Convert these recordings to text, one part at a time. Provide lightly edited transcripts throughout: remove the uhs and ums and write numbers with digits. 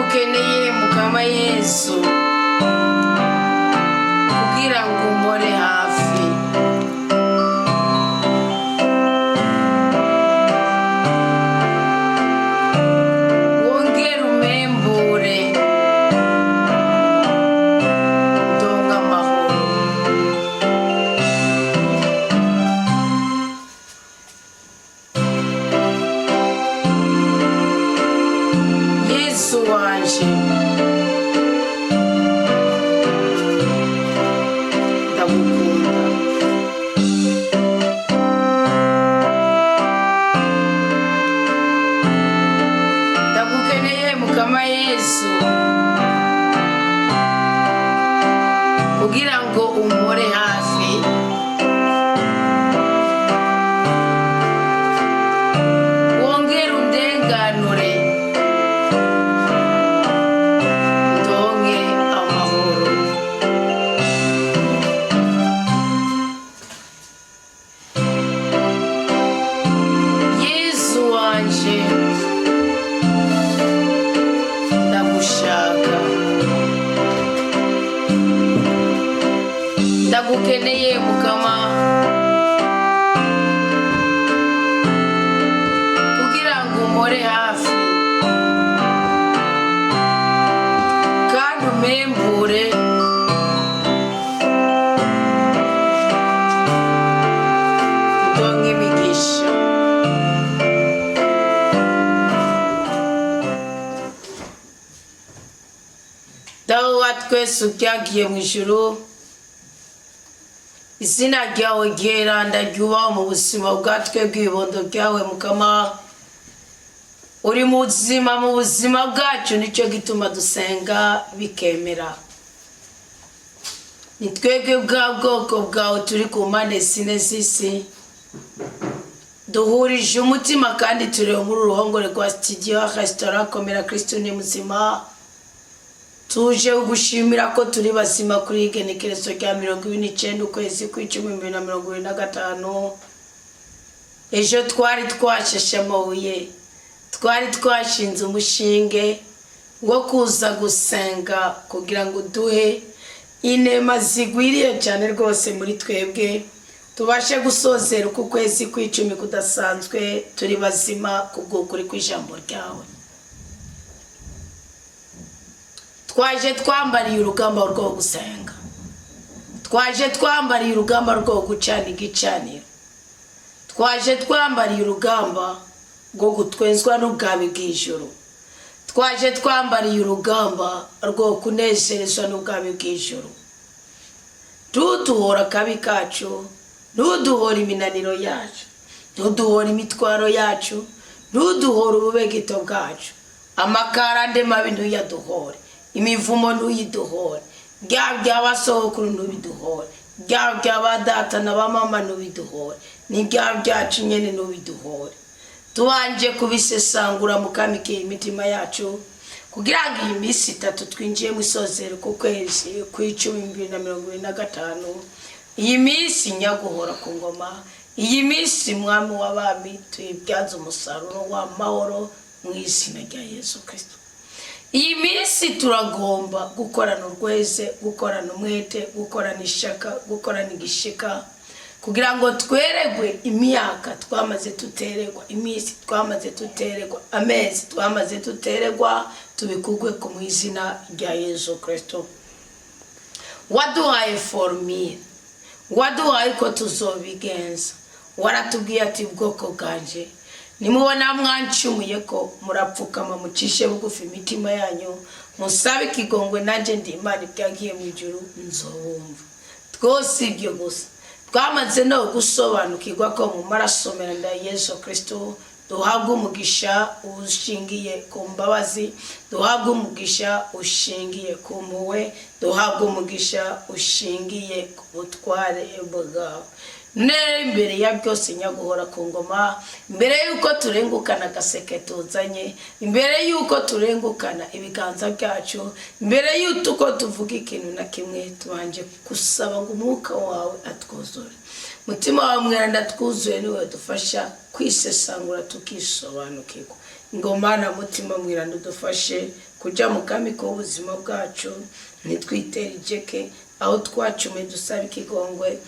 Ndagukeneye, Mukama Yesu, kugira ngo umpore hafi, wongere umembure, ndonke amahoro. Yesu wanje, ndagukunda. Ndagukeneye, Mukama Yesu, kugira ngo umpore hafi, wongere undenganure, ndonke amahoro. Yesu wanje, ndagushaka. Ndagukeneye, Mukama, kugira ngo umpore hafi kandi umembure, ndonke imigisha. Dawe wa twese ubyagiye mu ijuru, izina ryawe ryeranda ryubaho mu buzima bwa twebwe ibibondo byawe. Mukama, uri muzima mu buzima bwacu, nicyo gituma dusenga bikemera. Ni twebwe bwa bwoko bwawe turi ku mpande zine z'isi, duhurije umutima kandi turi muri uruhongore rwa Studio Restaurant Komera Kristo ni muzima. Tuje gushimira ko turi bazima kuri igenekerezo rya 29 ukwezi kw'icumi 2025. Ejo twari twashashe amabuye, twari twashinze umushinge wo kuza gusenga kugira ngo uduhe inema zigwiriye cyane rwose muri twebwe, tubashe gusozera uku kwezi kw'icumi kudasanzwe turi bazima kubw'ukuri kw'ijambo ryawe. Twaje twambariye urugamba rwo gusenga, twaje twambariye urugamba rwo gucana igicaniro, twaje twambariye urugamba rwo gutwezwa n'ubwami bw'ijuru, twaje twambariye urugamba rwo kunezerezwa n'ubwami bw'ijuru. Ntuduhora akabi kacu, ntuduhore iminaniro yacu, ntuduhore imitwaro yacu, ntuduhore ububegito bwacu. Amakarande mabi ntuyaduhore, imivumo ntuyiduhore, bya by'abasogokuru ntubiduhore, bya by'aba data na ba mama ntubiduhore, ni bya byacu nyine ntubiduhore. Tubanje kubisesangura, mukamike imitima yacu, kugira ngo iyi minsi 3 twinjiye mu isozero ku kwezi kw'icumi 2025, iyi minsi nyaguhora ku ngoma, iyi minsi mwami w'abami, tuyibyaze umusaruro w'amahoro mu izina rya Yesu Kristo. Iyi minsi turagomba gukorana urweze, gukorana umwete, gukorana ishaka, gukorana igishika, kugira ngo tweregwe imyaka twamaze tuteregwa, iminsi twamaze tuteregwa, amezi twamaze tuteregwa, tubikugwe ku mu izina rya Yesu Kristo. Waduhaye formule, waduhaye ko tuzobigenza. Waratubwiye ati: "Ubwoko bwanje, nimubona mwancumuye ko, murapfukama, mucishe bugufi imitima yanyu, musabe ikigongwe, nanjye ndi Imana ibyagiye mu ijuru, nzobumva." Twose ibyo gusa twamaze no gusobanukirwa ko mu maraso meranda ya Yesu Kristo duhabwa umugisha ushingiye ku mbabazi, duhabwa umugisha ushingiye ku mpuhwe, duhabwa umugisha ushingiye ku butware bwawe. Nere imbere ya byose, nyaguhora ku ngoma, imbere y'uko turengukana agaseke tuzanye, imbere y'uko turengukana ibiganza byacu, imbere y'uko tuvuga ikintu na kimwe, tubanje gusaba ngo umwuka wawe atwuzure. Mutima wawe mweranda twuzuye, niwe dufasha kwisesangura tukisobanukirwa. Ngo Mana mutima mwiranda udufashe kuja mu kami k'ubuzima bwacu, ntitwitere ijeke aho twacume, dusabe ikigongwe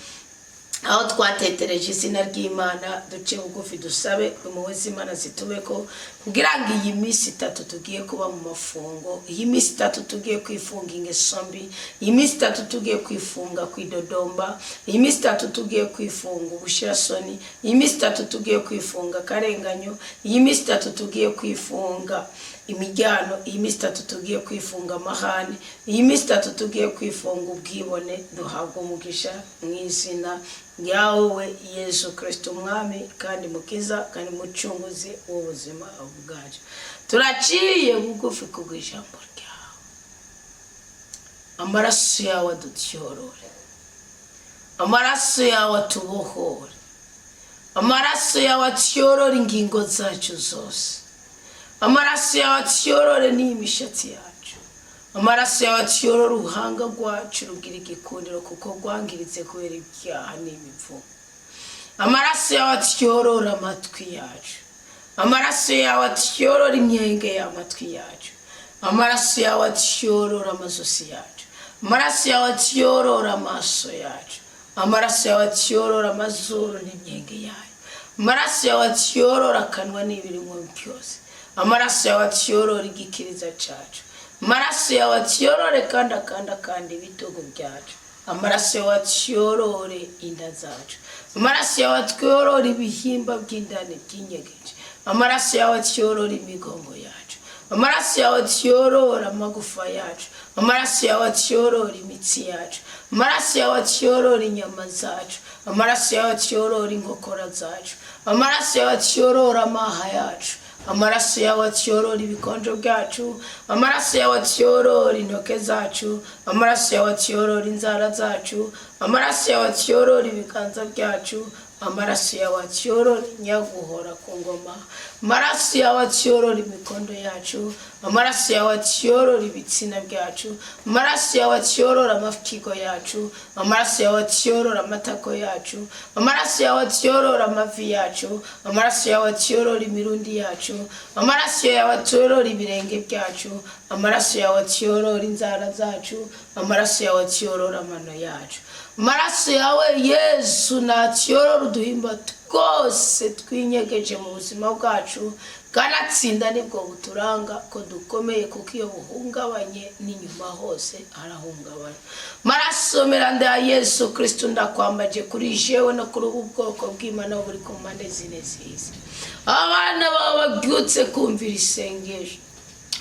aho twatetereje izina ry'Imana, duce bugufi dusabe impuhwe z'Imana zitubeko, kugira ngo iyi minsi 3 tugiye kuba mu mafungo, iyi minsi 3 tugiye kwifunga ingeso mbi, iyi minsi 3 tugiye kwifunga kwidodomba, iyi minsi 3 tugiye kwifunga ubushirasoni, iyi minsi 3 tugiye kwifunga akarenganyo, iyi minsi 3 tugiye kwifunga imijyano, iyi minsi 3 tugiye kwifunga amahane, iyi minsi 3 tugiye kwifunga ubwibone, duhabwa umugisha mu izina ryawe Yesu Kristo, Umwami kandi Mukiza kandi Mucunguzi w'ubuzima bwacu. Turaciye bugufi kubw'ijambo ryawe, amaraso yawe adutyorore, amaraso yawe atubohore, amaraso yawe atyorore ingingo zacu zose, amaraso yawe atyorore n'imishatsi yacu, amaraso yawe atyorore uruhanga rwacu rugira igikundiro kuko rwangiritse kubera ibyaha n'imivumo, amaraso yawe atyorore amatwi yacu, amaraso yawe atyorore imyenge y'amatwi yacu, amaraso yawe atyorore amazosi yacu, amaraso yawe atyorore amaso yacu, amaraso yawe atyorore amazuru n'imyenge yayo, amaraso yawe atyorore akanwa n'ibirimo byose, amaraso yawe atyorore igikiriza cyacu, amaraso yawe atyorore kandi akanda kandi ibitugu byacu, amaraso yawe atyorore inda zacu, amaraso yawe atyorore ibihimba by'indani by'inyegeje, amaraso yawe atyorore imigongo yacu, amaraso yawe atyorore amagufa yacu, amaraso yawe atyorore imitsi yacu, amaraso yawe atyorore inyama zacu, amaraso yawe atyorore inkokora zacu, amaraso yawe atyorore amaha yacu, amaraso yawe atyorora ibikonjo byacu, amaraso yawe atyorora intoke zacu, amaraso yawe atyorora inzara zacu, amaraso yawe atyorora ibiganza byacu, amaraso yawe atyorora nyaguhora ku ngoma, amaraso yawe atyorora imikondo yacu, amaraso yawe atyorora ibitsina byacu, amaraso yawe atyorora amafigo yacu, amaraso yawe atyorora amatako yacu, amaraso yawe atyorora amavi yacu, amaraso yawe atyorora imirundi yacu, amaraso yawe atyorora ibirenge byacu, amaraso yawe atyorora inzara zacu, amaraso yawe atyorora amano yacu, amaraso yawe Yesu natyorora uduhimba twose twinyegeje mu buzima bwacu, kanatsinda nibwo buturanga ko dukomeye, kuko iyo buhungabanye n'inyuma hose arahungabana. Maraso meranda ya Yesu Kristo ndakwambaje kuri jewe no kuri ubu bwoko bw'Imana buri ku mpande zine z'isi. Abana baba babyutse kumvira isengesho,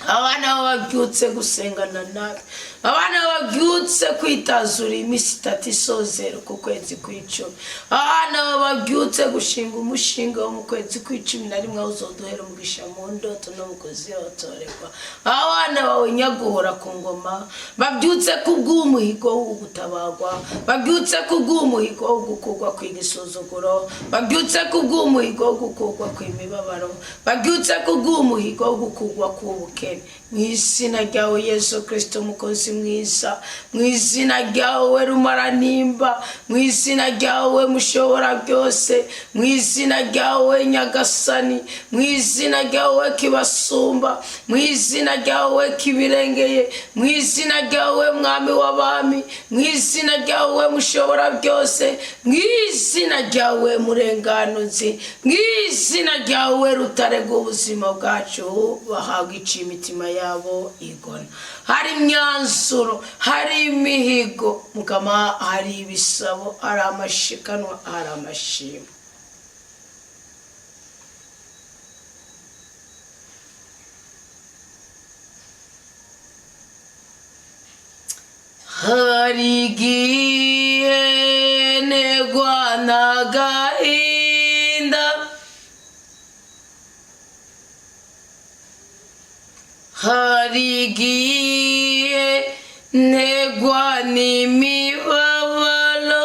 abana babyutse gusengana nawe, abana babyutse kwitazura iminsi 3 isozera ku kwezi kw'icumi, abana babyutse gushinga umushinga wo mu kwezi kw'icumi na rimwe uzoduhera umugisha mu ndoto no mu kuzihotorerwa. Abana bawe nyaguhora ku ngoma babyutse kubw'umuhigo wo gutabagwa, babyutse kubw'umuhigo wo gukugwa kw'igisuzuguro, babyutse kubw'umuhigo wo gukugwa kw'imibabaro, babyutse kubw'umuhigo wo gukugwa kw'ubukene. Mu izina ryawe Yesu Kristo mukozi mwiza, mu izina ryawe Rumaranimba, mu izina ryawe Mushobora byose, mu izina ryawe Nyagasani, mu izina ryawe Kibasumba, mu izina ryawe Kibirengeye, mu izina ryawe Mwami w'abami, mu izina ryawe Mushobora byose, mu izina ryawe Murenganuzi, mu izina ryawe Rutare rw'ubuzima bwacu, bahabwa imitima yabo igona. Hari imyanzuro, hari imihigo mukama, hari ibisabo, hari amashikanwa, hari amashimwe. Hari igihe negwa n'agahinda, hari igihe ntegwa n'imibabaro,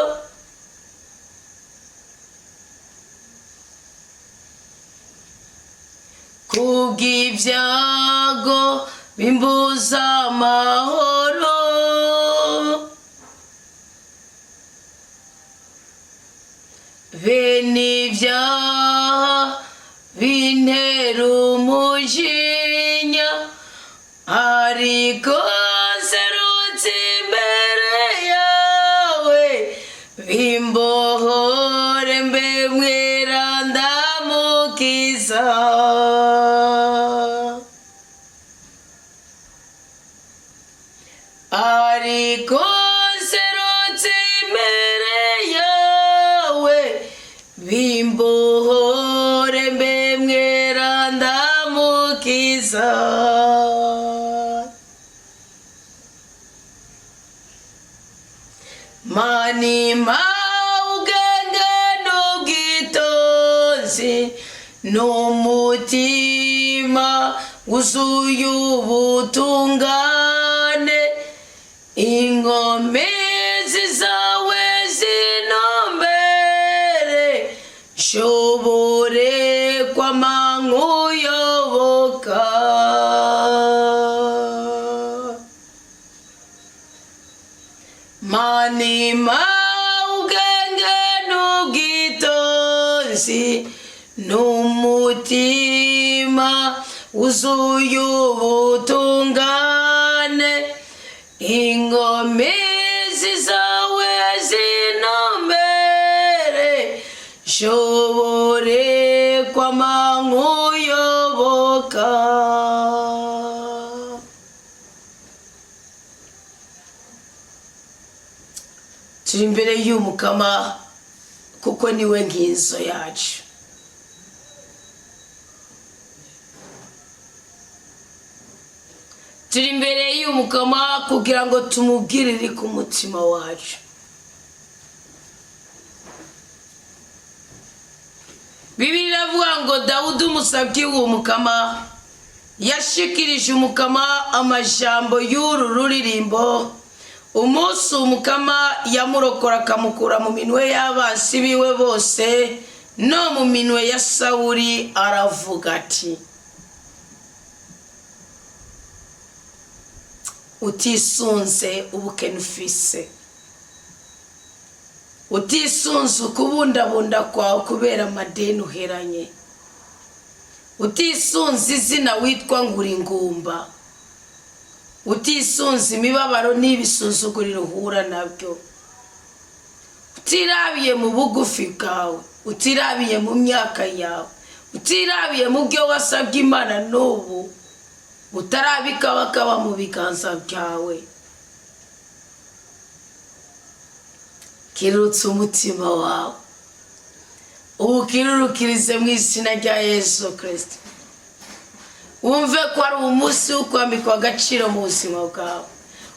kubw'ibyago bimbuza amahoro, bene ibyaha bintera umujinya. umujinya, ariko nserutse imbere yawe, bimbohore mbe mweranda mukiza. Ariko nserutse imbere yawe, bimbohore mbe mweranda mukiza. Manima ubwenge n'ubwitonzi n'umutima wuzuye ubutungane, inkomezi zawe zinombere, nshobore kwama nkuyoboka. Manima ubwenge n'ubwitonzi n'umutima wuzuye ubutungane, inkomezi zawe zinombere, nshobore kwama nkuyoboka. Turi imbere y'Umukama kuko niwe nkinzo yacu. Turi imbere y'Umukama kugira ngo tumubwire iri ku mutima wacu. Bibiliya iravuga ngo Dawudi umusabyi w'Umukama yashikirije Umukama amajambo y'uru ruririmbo umunsi Umukama yamurokora akamukura mu minwe y'abansi biwe bose no mu minwe ya Sawuli, aravuga ati: utisunze ubukene ufise, utisunze ukubundabunda kwawe kubera amadeni uheranye, utisunze izina witwa ngo uri ingumba, utisunze imibabaro n'ibisuzuguriro uhura nabyo, utirabiye mu bugufi bwawe, utirabiye mu myaka yawe, utirabiye mu byo wasabye Imana n'ubu utarabikabakaba mu biganza byawe, kirutse umutima wawe, uwukirurukirize mu izina rya Yesu Kristo. Wumve ko ari umunsi wo kwambikwa agaciro mu buzima bwawe.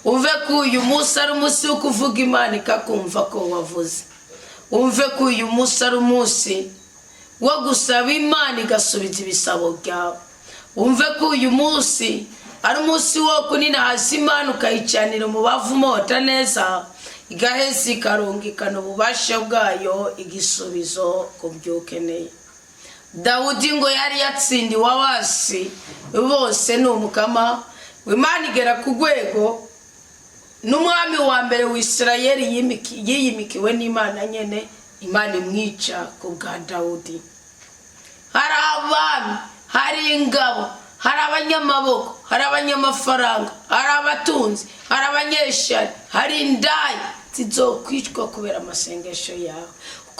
Wumve ko uyu munsi ari umunsi wo kuvuga Imana ikakumva ko wavuze. Wumve ko uyu munsi ari umunsi wo gusaba Imana igasubiza ibisabo byawe. Wumve ko uyu munsi ari umunsi wo kunina hasi Imana ukayicanira umubavu umota neza, igaheza ikarungikana ububasha bwayo igisubizo ku byo ukeneye. Dawudi ngo yari yatsindiwe abasi bose ni Umukama. Imana igera ku rwego n'umwami wa mbere wa Isirayeli yiyimikiwe n'Imana nyene, Imana imwica ku bwa Dawudi. Hari abami, hari ingabo, hari abanyamaboko, hari abanyamafaranga, hari abatunzi, hari abanyeshari, hari indaya zizokwicwa kubera amasengesho yawe.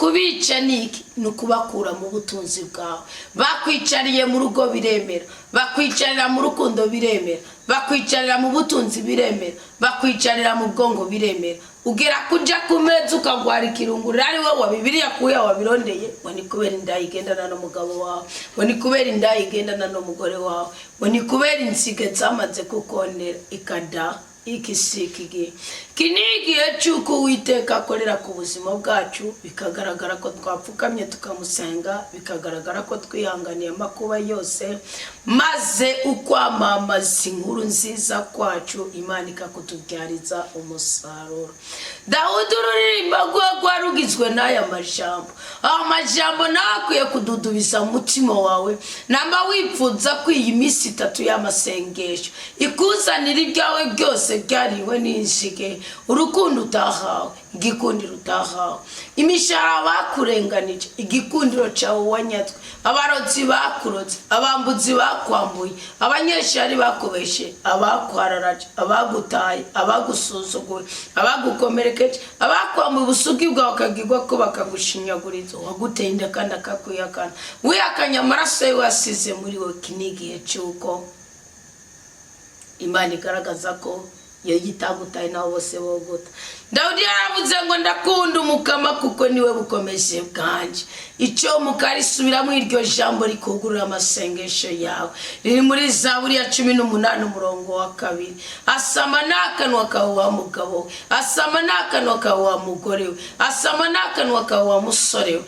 Kubica ni iki? Ni ukubakura mu butunzi bwawe. Bakwicariye mu rugo biremera, bakwicarira mu rukundo biremera, bakwicarira mu butunzi biremera, bakwicarira mu bwongo biremera. Ugera kuja ku meza ukagwara ikirungurira ari wowe wa Bibiliya kuya wabirondeye, ngo ni kubera indaya igendana n'umugabo wawe, ngo ni kubera indaya igendana n'umugore wawe, ngo ni kubera inzige zamaze kukonera ikada. Iki si iki gihe. Iki ni igihe cy'uko Uwiteka akorera ku buzima bwacu, bikagaragara ko twapfukamye tukamusenga, bikagaragara ko twihanganiye amakuba yose, maze ukwamamaza inkuru nziza kwacu Imana ikakutubyariza umusaruro. Dawudi ururirimbo rwe rwari rugizwe n'aya majambo. Aya majambo nawe akwiye kududubiza umutima wawe, namba wipfuza ko iyi minsi itatu y'amasengesho ikuzanira ibyawe byose byariwe n'inzige, urukundo utahawe, Igikundiro utahawe, imishahara bakurenganije, igikundiro cyawe wanyatswe, abarotsi bakurotse, abambuzi bakwambuye, abanyeshari bakubeshe, abakwararaje, abagutaye, abagusuzuguye, abagukomerekeje, abakwambuye ubusugi bwawe ukagirwa ko bakagushinyaguriza, uwaguteye inda kandi akakwihakana, wihakanye amaraso ye wasize muri wowe. Iki ni igihe cy'uko Imana igaragaza ko iyo yitagutaye nabo bose boguta. Dawudi yaravuze ngo: "Ndakunda Umukama kuko niwe bukomezi bwanjye." Icyo mukarisubiramo, iryo jambo rikugurura amasengesho yawe, riri muri Zaburi ya 18 umurongo wa 2. Asama n'akanwa kawe wa mugabo we, asama n'akanwa kawe wa mugore we, asama n'akanwa kawe wa musore we,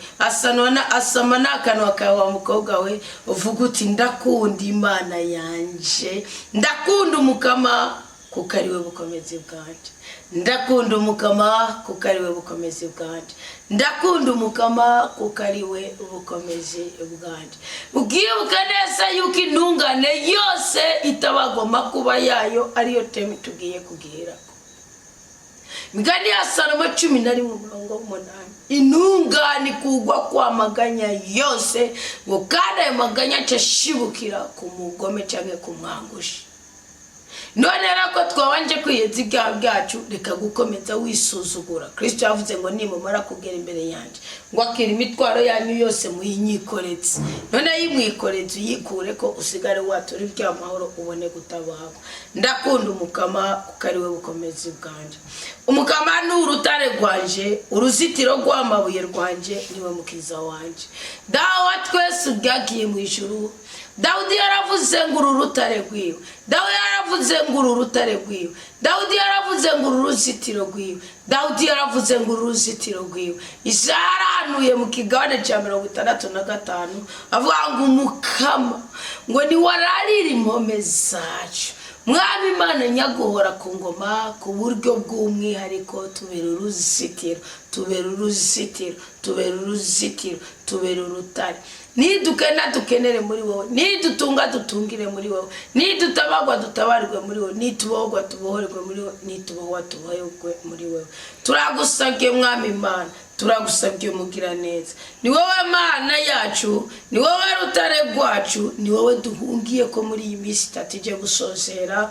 asama n'akanwa kawe wa mukobwa we, uvuga uti: "Ndakunda Imana yanje, ndakunda Umukama kuko ari we bukomezi bwanjye. Ndakunda Umukama kuko ari we bukomezi bwanjye. Ndakunda Umukama kuko ari we bukomezi bwanjye." Ubwibuke neza yuko intungane yose itabagoma kuba yayo, ariyo thème tugiye kubwirako. Migani ya Salomo 11 umurongo w'8: intungane kugwa kwamaganya yose, ngo kandi ayo maganya aca ashibukira ku mugome cyangwa ku mwangushi. None rero ko twabanje kwiyeza ibyaha byacu, reka gukomeza wisuzugura. Kirisito yavuze ngo: "Nimumara kugera imbere yanjye, ngo akira imitwaro yanyu yose muyinyikoretse." None yimwikoretse, uyikure ko usigare watura iby'amahoro, ubone gutabarwa. Ndakunda Umukama kuko ari we bukomezi bwanjye. Umukama ni urutare rwanje, uruzitiro rw'amabuye rwanjye, niwe mukiza wanjye. Dawe wa twese ubwagiye mu ijuru, Dawudi yaravuze ngo uru rutare rwiwe, Dawudi yaravuze ngo uru rutare rwiwe, Dawudi yaravuze ngo uru ruzitiro rwiwe, Dawudi yaravuze ngo uru ruzitiro rwiwe. Isaya yarahanuye mu kigabane cya 65, avuga ngo Umukama ngo niwararira impome zacu. Mwami Imana nyaguhora ku ngoma, ku buryo bw'umwihariko tubera uruzitiro, tubera uruzitiro, tubera uruzitiro, tubera urutare. Nidukena dukenere muri wowe, nidutunga dutungire muri wowe, nidutabagwa dutabarwe muri wowe, nitubohorwa tubohorerwe muri wowe, nitubohwa tuboherwe muri wowe. Turagusabye Mwami Imana, turagusabye mugira neza, ni wowe Mana yacu, ni wowe rutare rwacu, ni wowe duhungiye ko muri iyi minsi 3 ijye gusozera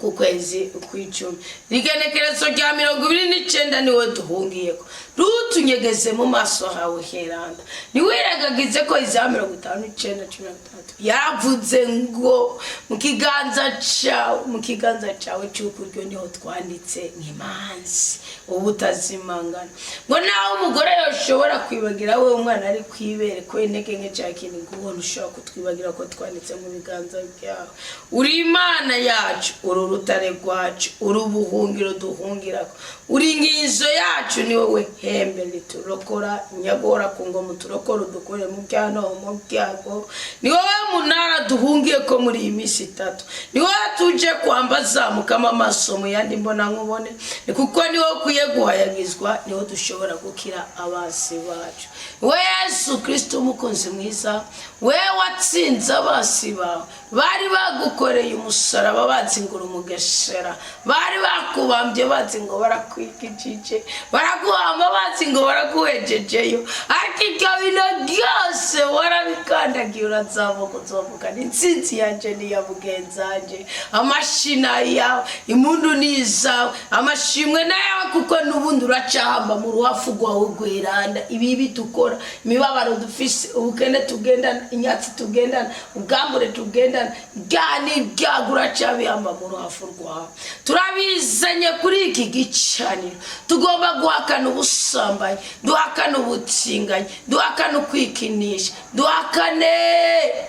ku kwezi kw'icumi, rigenekerezo rya 29, ni wowe duhungiyeko. Ntutunyegeze mu maso hawe heranda. Ntiwirengagize ko iza 59:16 yaravuze ngo mu kiganza cyawe, mu kiganza cyawe cy'ukuryo niho twanditse nk'imanzi ubu utazimangana. Ngo nawe umugore yoshobora kwibagira we umwana ari kwibere ko intege nke cya kintu, ngo ubona ushobora kutwibagira ko twanditse mu biganza byawe. Uri Imana yacu, uri urutare rwacu, uri ubuhungiro duhungirako, uri ingizo yacu, ni wowe hembe riturokora. Nyagora ku ngoma, uturokora, udukure mu byano, mu byago. Ni wowe munara duhungiye ko muri iyi minsi 3, ni wowe tuje kwambaza mukama amaso mu yandi mbona nkubone, ni kuko ni wowe ukwiye guhayagizwa, niho dushobora gukira abasi bacu. We Yesu Kirisito, umukunzi mwiza, we watsinze abasi bawe bari bagukoreye umusaraba, bazi ngo uri umugesera, bari bakubambye bazi ngo barakwikijije, baraguhamba bazi ngo baraguhejejeyo, ariko ibyo bintu byose warabikandagiye, urazamuka, uzamuka. Intsinzi yanjye ni iya mugenzanjye, amashina yawe, impundu ni izawe, amashimwe n'ayawe, kuko n'ubundi uracahamba mu ruhafu rwawe rweranda. Ibibi dukora, imibabaro dufise, ubukene tugendana, inyatsi tugendana, ubwambure tugendana, ibyaha n'ibyago, uracabihamba mu ruhafu rwawe. Turabizanye kuri iki gicaniro. Tugomba guhakana ubusambanyi, duhakane ubutinganyi, duhakane ukwikinisha, duhakane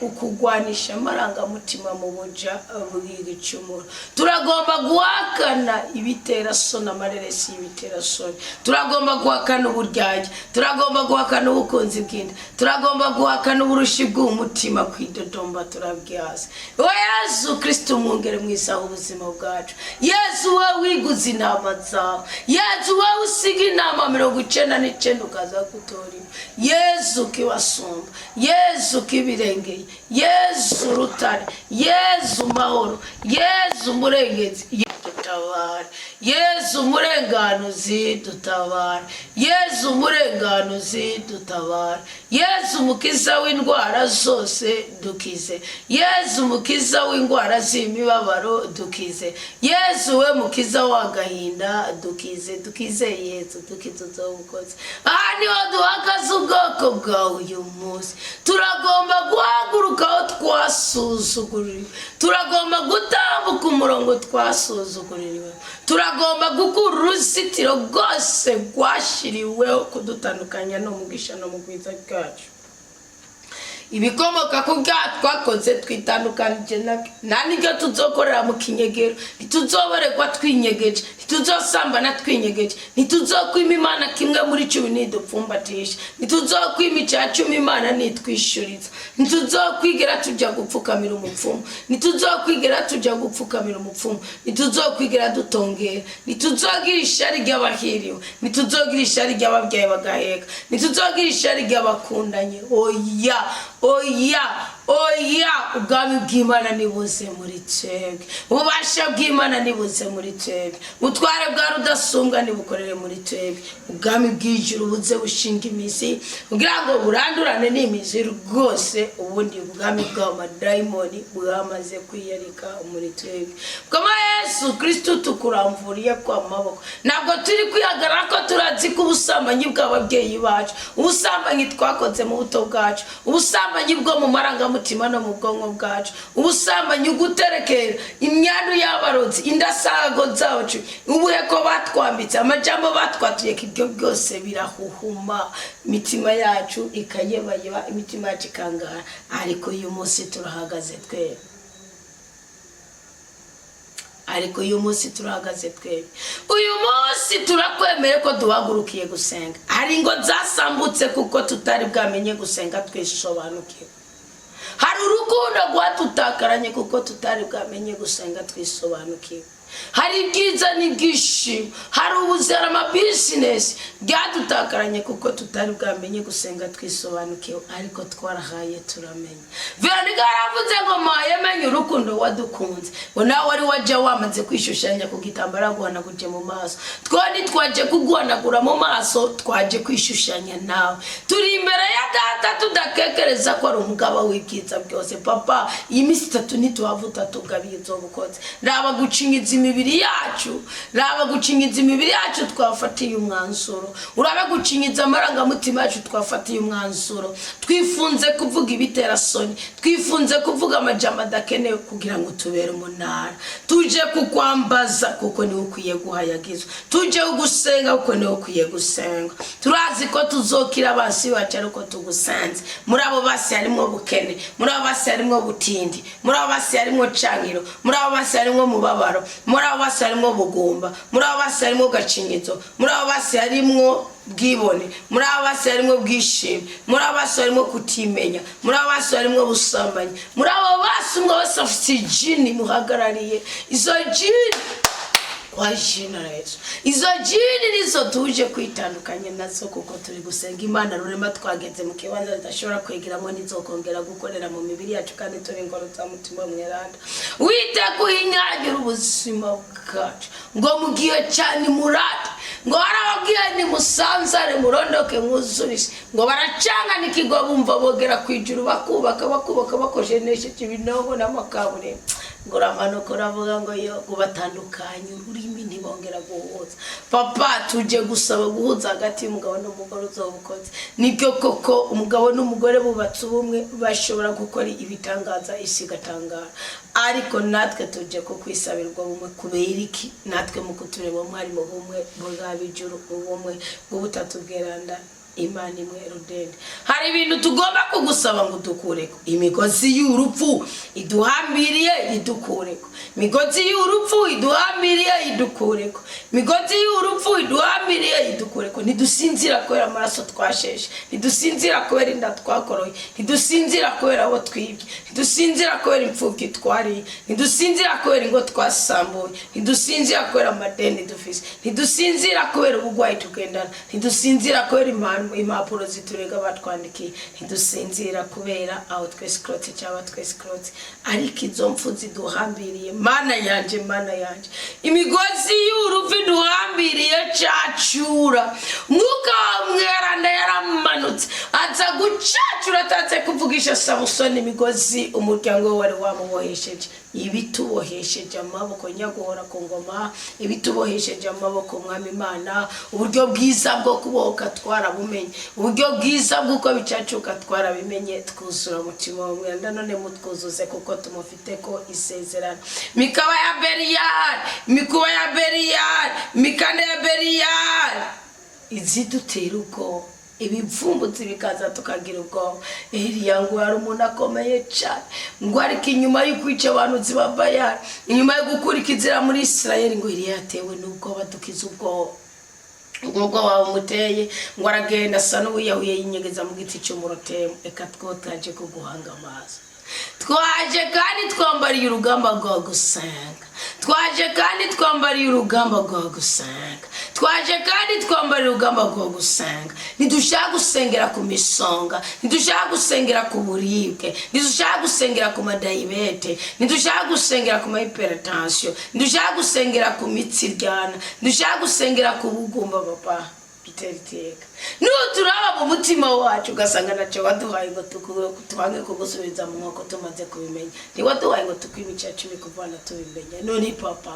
ukugwanisha amarangamutima mu buja bw'igicumuro. Turagomba guhakana ibitera soni, amareresi y'ibitera soni. Turagomba guhakana uburyarya, turagomba guhakana ubukunzi bw'inda, turagomba guhakana uburushi bw'umutima, kwidodomba turabwihaza. We Yesu Kirisito, umwungere mwiza w'ubuzima bwacu, Yesu we wiguze intama zawe, Yesu we usiga intama 99 ukaza gutora imwe, Yesu kibasumba, Yesu kibirengeye, Yesu rutare, Yesu mahoro, Yesu murengezi. dutabare, Yezu umurenganuzi dutabare, Yezu umurenganuzi dutabare, Yezu umukiza w'indwara zose dukize, Yezu umukiza w'indwara z'imibabaro dukize, Yezu we mukiza w'agahinda dukize, dukize Yezu, dukize uzobukoze. Aha niho duhagaze ubwoko bwawe uyu munsi. Turagomba guhaguruka aho twasuzuguriwe, turagomba gutambuka umurongo twasuzuguriwe, turagomba gukura uruzitiro rwose rwashyiriweho kudutandukanya n'umugisha no mu bwiza bwacu. Ibikomoka ku byaha twakoze twitandukanije nabyo, nta n'ibyo tuzokorera mu kinyegero. Ntituzoborerwa twinyegeje, ntituzosambana twinyegeje, ntituzokwima Imana kimwe muri cumi nidupfumbatisha, ntituzokwima icya cumi Imana nitwishyuriza, ntituzokwigera tujya gupfukamira umupfumu, ntituzokwigera tujya gupfukamira umupfumu, ntituzokwigera dutongera, ntituzogira ishyari ry'abahiriwe, ntituzogira ishyari ry'ababyaye bagaheka, ntituzogira ishyari ry'abakundanye. Oya, oya, oya! Ubwami bw'Imana nibuze muri twebwe, ububasha bw'Imana nibuze muri twebwe, ubutware bwa Rudasumbwa nibukorere muri twebwe. Ubwami bw'ijuru buze bushinga imizi kugira ngo burandurane n'imizi rwose ubundi bwami bw'amadayimoni bwamaze kwiyarika muri twebwe. Bwama Yesu Kristu, tukuramvuriye ko amaboko. Ntabwo turi kwihagarara ko turazi ko ubusambanyi bw'ababyeyi bacu, ubusambanyi twakoze mu buto bwacu, ubusambanyi bwo mu marangamutima no mu bwonko bwacu, ubusambanyi, guterekera imyandu y'abarotsi, indasago zacu, ubuheko batwambitse, amajambo batwatuye, ibyo byose birahuhuma, imitima yacu ikayebayeba, imitima yacu ikangara. Ariko uyu munsi turahagaze twebwe, ariko uyu munsi turahagaze twebwe. Uyu munsi turakwemere ko duhagurukiye gusenga. Hari ingo zasambutse kuko tutari bwamenye gusenga twisobanukiwe. Hari urukundo rwatutakaranye kuko tutari bwamenye gusenga twisobanukiwe. Hari ibyiza n'ibyishimo, hari ubuzima, amabizinesi byadutakaranye kuko tutari bwamenye gusenga twisobanukiwe. Ariko twarahaye turamenya. Veronica yaravuze ngo maye menye urukundo wadukunze, ngo nawe wari wajya wamaze kwishushanya ku gitambaro guhanaguje mu maso. Two ntitwaje kuguhanagura mu maso, twaje kwishushanya nawe. Turi imbere ya Data tudakekereza ko ari umugaba w'ibyiza byose. Papa, iyi minsi 3 ntituhavuta tugabiye izo bukoze. Raba gucinyiza imibiri yacu, raba gucinyiza imibiri yacu twafatiye umwanzuro, urabe gucinyiza amarangamutima yacu twafatiye umwanzuro. Twifunze kuvuga ibitera soni, twifunze kuvuga amajambo adakenewe kugira ngo tubere umunara. Tuje kukwambaza kuko niwe ukwiye guhayagizwa, tuje kugusenga kuko niwe ukwiye gusenga. Turazi ko tuzokira abansi bacu ariko tugusanze. Muri abo basi harimo bukene, muri abo basi harimo butindi, muri abo basi harimo cankiro, muri abo basi harimo mubabaro, muri abo basi harimo bugumba, muri abo basi harimo gacinyizo, muri abo basi harimo bwibone, muri abo basi harimo bwishime, muri abo basi harimo kutimenya, muri abo basi harimo busambanyi. Muri abo basi umwe wese afite ijini muhagarariye. Izo jini, kwa jina la Yesu, izo jini nizo tuje kwitandukanya nazo kuko turi gusenga Imana Rurema. Twageze mu kibanza tudashobora kwegeramo, nizokongera gukorera mu mibiri yacu kandi turi ingoro za Mutima Mweranda. Wite kuhinyagira ubuzima bwacu ngo mu gihe cyane murate, ngo harababwiye nimusanzare, murondoke, mwuzurise, ngo baracangana ikigo bumva bogera ku ijuru, bakubaka, bakubaka, bakojenesheje ibinogo n'amakaburimbo, ngo uramanuka uravuga ngo yo ngo batandukanye ururimi ntibongera guhuza. Papa, tujye gusaba guhuza hagati y'umugabo n'umugore uzobukoze. Nibyo koko, umugabo n'umugore bubatse ubumwe bashobora gukora ibitangaza, isi igatangara. Ariko natwe tujye ko kwisabirwa bumwe. Kubera iki? Natwe mu kutureba mwari mu bumwe bw'abijuru, ubumwe bw'ubutatu bweranda, Imana imwe rudende. Hari ibintu tugomba kugusaba ngo udukureko imigozi y'urupfu iduhambiriye, idukureko imigozi y'urupfu iduhambiriye, idukureko imigozi y'urupfu iduhambiriye, idukureko. Ntidusinzira kubera amaraso twasheshe, ntidusinzira kubera inda twakoroye, ntidusinzira kubera abo twibye, ntidusinzira kubera imfubyi twariye, ntidusinzira kubera ingo twasambuye, ntidusinzira kubera amadeni dufise, ntidusinzira kubera uburwayi tugendana, ntidusinzira kubera impanuro. impapuro ziturega batwandikiye, ntidusinzira kubera aho twesikorotse cyangwa twesikorotse. Ariko izo mpfu ziduhambiriye, Mana yanje, Mana yanje, imigozi y'urupfu iduhambiriye, cacura. Mwuka wa Mweranda yaramanutse aza gucacura, atatse kuvugisha Samusoni imigozi umuryango we wari wamubohesheje. Ibitubohesheje amaboko, nyaguhora ku ngoma, ibitubohesheje amaboko, Mwami Imana, uburyo bwiza bwo kubohoka twarabumenye, uburyo bwiza bw'uko bicacuka twarabimenye. Twuzura umutima wa Mwenda, none mutwuzuze kuko tumufite ko isezerano. Mikaba ya Beriyari, imikuba ya Beriyari, imikanda ya Beriyari izidutera ubwoba, ibipfumbutsi bikaza tukagira ubwoba. Eliya ngo hari umuntu akomeye cyane, ngo ariko inyuma yo kwica abantu ziba Bayari, inyuma yo gukura muri Isirayeli, ngo Eliya yatewe n'ubwoba. Dukiza ubwoba. Ubwo bwoba bumuteye, ngo aragenda asa n'uwiyahuye, yinyegeza mu giti cy'umurotemu. Reka twotaje kuguhanga amaso. Twaje kandi twambariye urugamba rwa gusenga, twaje kandi twambariye urugamba rwa gusenga, twaje kandi twambariye urugamba rwa gusenga. Ntidushaka gusengera ku misonga, ntidushaka gusengera ku buribwe, ntidushaka gusengera ku madayibete, ntidushaka gusengera ku ma hypertension, ntidushaka gusengera ku mitsi iryana, ntidushaka gusengera ku bugumba. Papa, dutera iteka nuturaba mu mutima wacu ugasanga ntacyo waduhaye ngo tubange kugusubiza mu nkoko tumaze kubimenya. Ntiwaduhaye ngo tukwibe icya cumi kuvana tubimenye. None papa,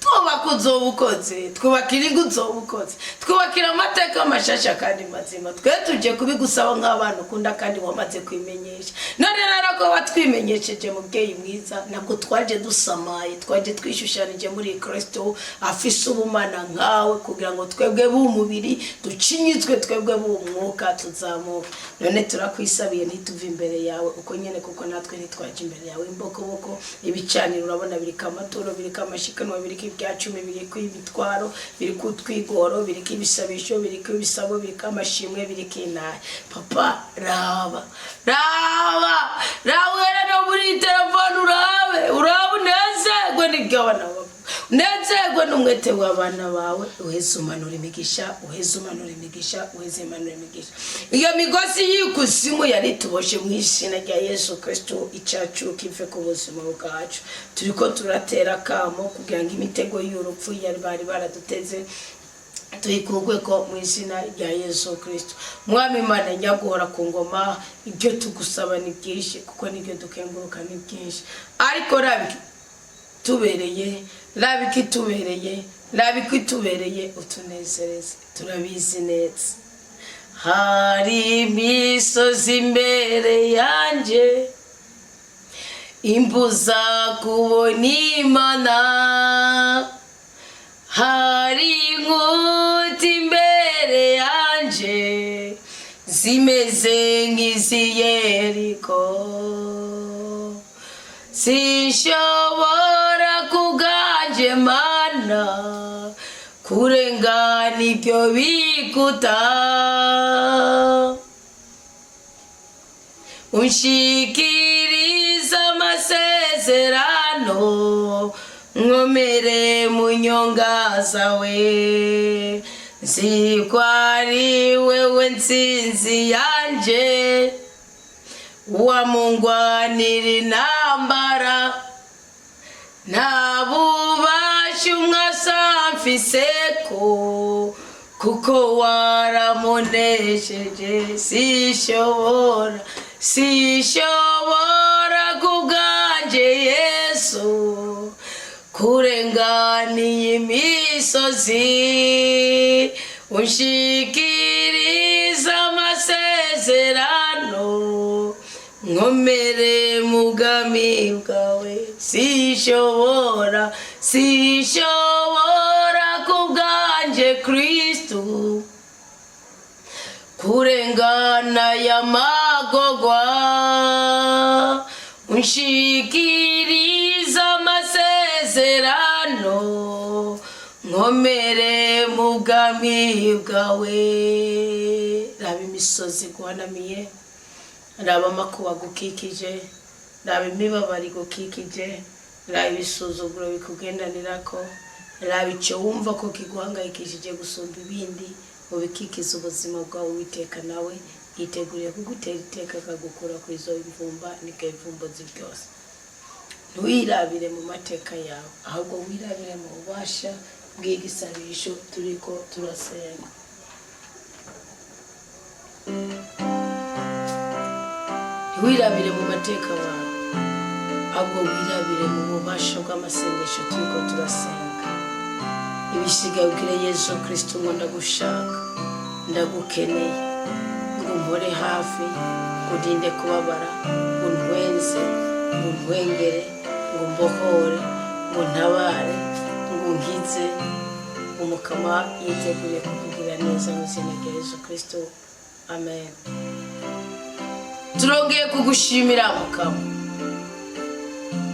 twubaka uzoba ukoze, twubakira ingo uzoba ukoze, twubakira amateka mashasha kandi mazima. Twe tuje kubigusaba nk'abana ukunda kandi wamaze kwimenyesha. None rero ko watwimenyesheje, mubyeyi mwiza, ntabwo twaje dusamaye, twaje twishushanije muri Kristo afise ubumana nkawe, kugira ngo twebwe b'umubiri ducinyitswe, twebwe b'umwuka tuzamuka. None turakwisabiye, ntituve imbere yawe uko nyene, kuko natwe ntitwaje imbere yawe imbokoboko. Ibicaniro urabona biriko amaturo, biriko amashikanwa, biriko ibya cumi, biriko imitwaro, biriko utwigoro, biriko ibisabisho, biriko ibisabo, biriko amashimwe, biriko inaha. Papa, raba, raba, raba, uhere no muri telefone urabe, urabe unezerwe n'ibyo abana bavuga, unezerwe n'umwete w'abana bawe. Uheze umanura imigisha, uheze umanura imigisha, uheze umanura imigisha. Iyo migozi y'ikuzimu yari tuboshe, mu izina rya Yesu Kristo, icyacu kive ku buzima bwacu. Turiko turatera akamo kugira ngo imitego y'urupfu yari bari baraduteze tuyikugwe ko mu izina rya Yesu Kristo. Mwami Imana nyaguhora ku ngoma, ibyo tugusaba ni byinshi, kuko nibyo dukenguruka ni byinshi, ariko rabi tubereye, raba ikitubereye, raba ikitubereye, utunezereze. Turabizi neza hari imisozi imbere yanjye imbuza kubona Imana, hari inkuta imbere yanje zimeze nk'izi Yeriko. Sinshobora kubwanje, Mana, kurengana ibyo bikuta. Unshikiriza amasezerano, nkomere mu nyonga zawe. Nzi ko ari wewe ntsinzi yanje, wamungwanira intambara. Nta bubasha umwasa mfiseko, kuko waramunesheje. Sishobora, sishobora kubwanje, Yesu, kurenganiye imisozi. Unshikiriza amasezerano, nkomere mu bwami bwawe. Sishobora, sishobora kubwanje, Kristu, kurengana y'amagogwa. Unshikiriza amasezerano, nkomere mu bwami bwawe. Raba imisozi guhanamiye, raba amakuba agukikije, raba imibabaro igukikije, raba ibisuzuguro bikugendanirako, raba icyo wumva ko kiguhangayikishije gusumba ibindi. Mu bikikiza ubuzima bwawe, Uwiteka nawe yiteguriye kugutera iteka, akagukura ku izo mvumba n'ibivumbuzi byose. Ntiwirabire mu mateka yawe, ahubwo wirabire mu bubasha bw'igisabisho turiko turasenga. Ntiwirabire mu mateka wawe, ahubwo wirabire mu bubasha bw'amasengesho turiko turasenga. Ibisigaye ubwire Yesu Kristo ngo: "Ndagushaka, ndagukeneye, ngo umpore hafi, ngo undinde kubabara, ngo untwenze, ngo untwengere, ngo umbohore, ngo ntabare, ngo unkize." Umukama yiteguriye kukugira neza mu izina rya Yesu Kristo, amen. Turongeye kugushimira, Mukama.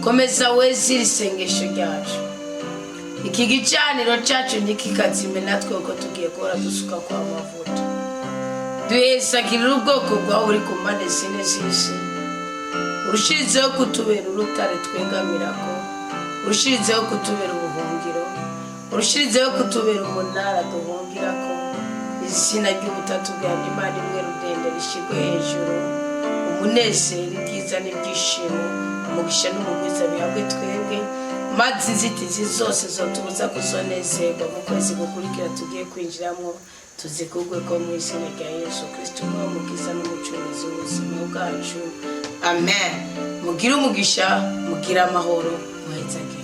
Komeza weze iri sengesho ryacu. Iki gicaniro cyacu ntikikazime natwe uko tugiye guhora dusuka kwa mavuta. Duhesagirira ubwoko bwawe uri ku mpande zine z'isi, urushirizeho kutubera urutare twegamirako, urushirizeho kutubera ubuhungiro, urushirizeho kutubera umunara duhungirako. Izina ry'ubutatu bwa Imana imwe rudende rishyirwe hejuru. Umunezero, ibyiza n'ibyishimo, umugisha n'umugwiza bihabwe twebwe, maze inzitizi zose zotubuza kuzonezerwa mu kwezi gukurikira tugiye kwinjiramo tuzikugwe ko mu izina rya Yesu Kristo, umwe mukiza n'umucunguzi w'ubuzima bwacu, amen. Mugire umugisha, mugire amahoro, muhezagire.